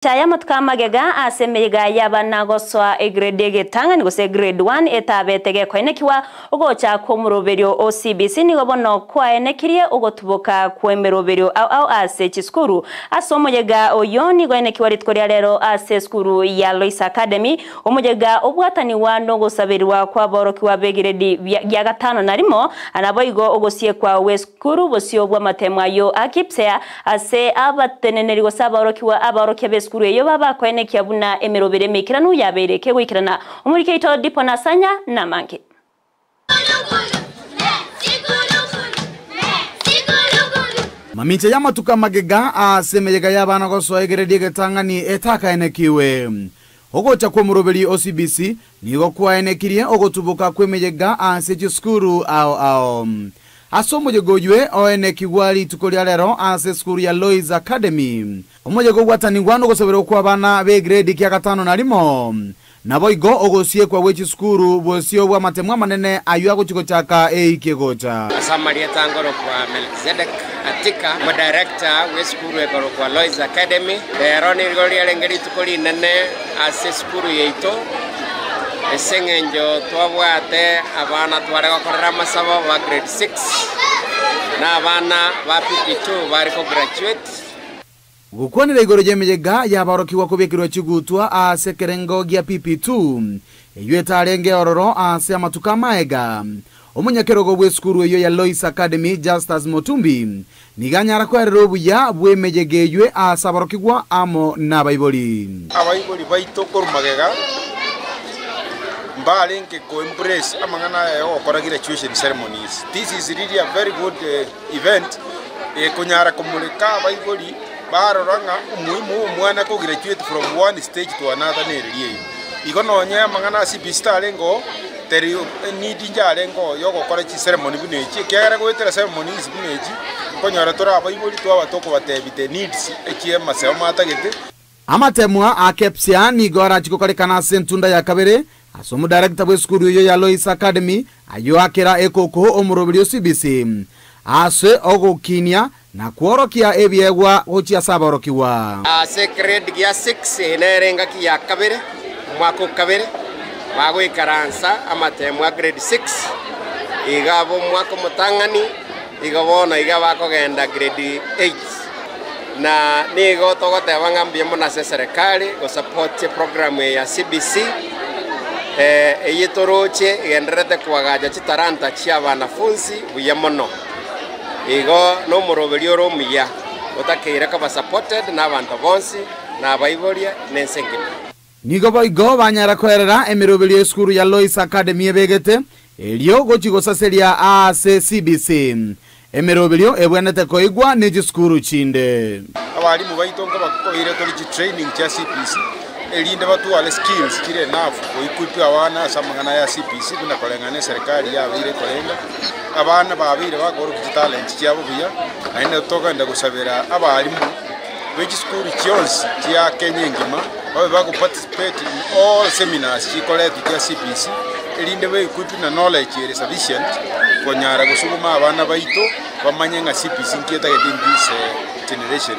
Chaya amatuko amagega ase emeyega y'abana gosoa egrade egetang'ani gose grade 1 etabete gekoenekiwa ogocha kw'omoroberio o CBC nigo bono kwaenekirie ogotuboka kw'emeroberio ao ao ase chisukuru. Ase omoyega oyo nigo enekiwa rituko ria rero ase esukuru ya Lois Academy omoyega obwataniwa nogosaberwa kw'aborokigwa b'egiredi gia gatano na rimo naboigo ogosiekwa gw'esukuru bosio bw'amatemo ayio a KPSEA ase abateneneri gose abaorokigwa abaorokia b'esukuru eyo babakoenekia buna emeroberi emeikeranu yabeire kegoikerana. Omoriki oito Dipo Nasanya namange. Mamincha y'amatuko amagega ase emeyega y'abana gosoa egereria egetang'ani etakaenekiwe. Ogocha kw'omoroberi o CBC nigo kwaenekirie ogotuboka kw'emeyega ase chisukuru ao ao. Ase omoyega oywe oenekigwa rituko ria rero ase esukuru ya Lois Academy. Omoyega ogwatanigwa nogosaberwa kw'abana b'egredi kia gatano na rimo. Naboigo ogosiekwa gwe chisukuru bosio bw'amatemo amanene ayio agochia gochaka eiki egocha. Ase amarieta ngorokwa Melkizedek Atika, omodirector bw'esukuru ekorokwa Lois Academy. Rero nigo riarenge rituko rinene ase esukuru yaito, ase eng'encho twabwate abana tware gokorera amasabo ba grade 6 na abana ba PP2 bare kograduate. Gokwanera igoro y'emeyega y'aborokigwa kobekerwa chigutwa ase ekerengo gia PP2 eyio etarenge ororo ase amatuko amaega. Omonyakerogo bw'esukuru eyo ya Lois Academy Justus Motumbi niganyara kwerera obuya bw'emeyega eywo ase aborokigwa amo n'abaibori. Abaibori baito korwa magega mbarenge ko embrace amang'ana aya gokora graduation ceremonies. This is really a very good event ekonyara komureka abaibori barora ng'a umuhimu wa omwana ko graduate from one stage to another nereri eyo. Igo nonye amang'ana ase CBC tarengo teri need njarengo yogokora chiceremony buna echi ekiagera goetera ceremonies buna echi nkonyora tore abaibori twaba tokobatebi the needs echia emasemo atagete. Amatemwa a KPSEA nigo arachikokorekana ase entunda ya kabere ase omodirector bw'esukuru eyo ya Lois Academy ayo akera ekoko omoroberi o CBC ase ogokinia na kworokia ebiegwa gochia ase aborokigwa. Ase grade gia 6 nere engaki ya kabere omwaka o kabere bagoikaransa amatemo a grade 6 iga abo omwaka omotang'ani iga bono iga bakogenda grade 8 na nigo togoteba ng'a mbuya mono ase serikali gosupport program ya CBC eye toroche egendererete kuagacha chitaranta chia abanafunzi buya mono igo nomoroberi ore omuya otakeire koba supported na abanto bonsi na abaiboria na ense engima. Nigo boigo banyara kwerera emeroberi esukuru ya Lois Academy ebegete erio gochi gosaseria ase CBC emeroberio ebwenete koigwa ne chisukuru chinde. Abarimu baito nkobakoire tori chitraining chia CBC erinde batware skills chire enough goequip abana ase amang'ana ya CBC buna koreng'ana eserikali yabeire korenga abana babeire bakorokia chitalent chiabo buya naende togenda gosabera abarimu b'echisukuru chionsi chia Kenya engima babe bagoparticipate in all seminars chikoretwa chia CBC erinde beequip na knowledge ere sufficient konyara gosuguma abana baito bamanye ng'a CBC nkietagete in this generation.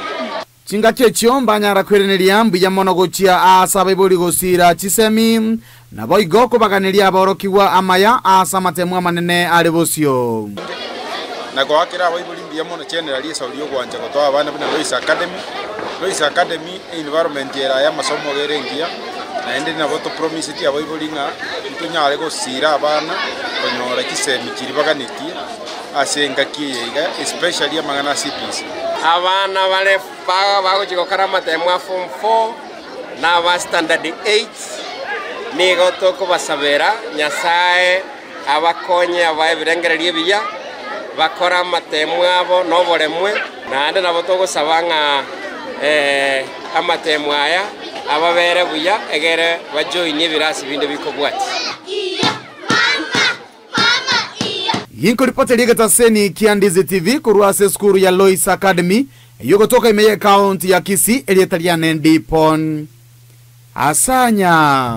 Chingaki echio mbanyara kwereneria mbuya mono gochia ase abaibori gosira chisemi naboigo kobaganeria aborokigwa amaya ase amatemo amanene are bosio. Na goakera abaibori mbuya mono generally esauri ogwancha gotoa abana buna Lois Academy. Lois Academy environment era ya amasomo gere engiya naende nabo topromiseti abaibori ng'a ntonyare gosira abana konyora chisemi chiri baganetie ase engaki eye iga especially amang'ana a CBC. Abana bare bagochia gokora amatemo a form 4 na aba standard 8 nigo tokobasabera Nyasaye abakonye abae ebirengererio ebiya bakora amatemo abo noboremwe naende nabo togosaba ng'a amatemo aya ababere buya egere bajoinie ebirasi binde bikobwati. Ginkoripota getaseni kia Ndizi TV korwa ase esukuru ya Lois Academy eyo gotoka ime ye county ya Kisii erieta riane Ndipon Asanya.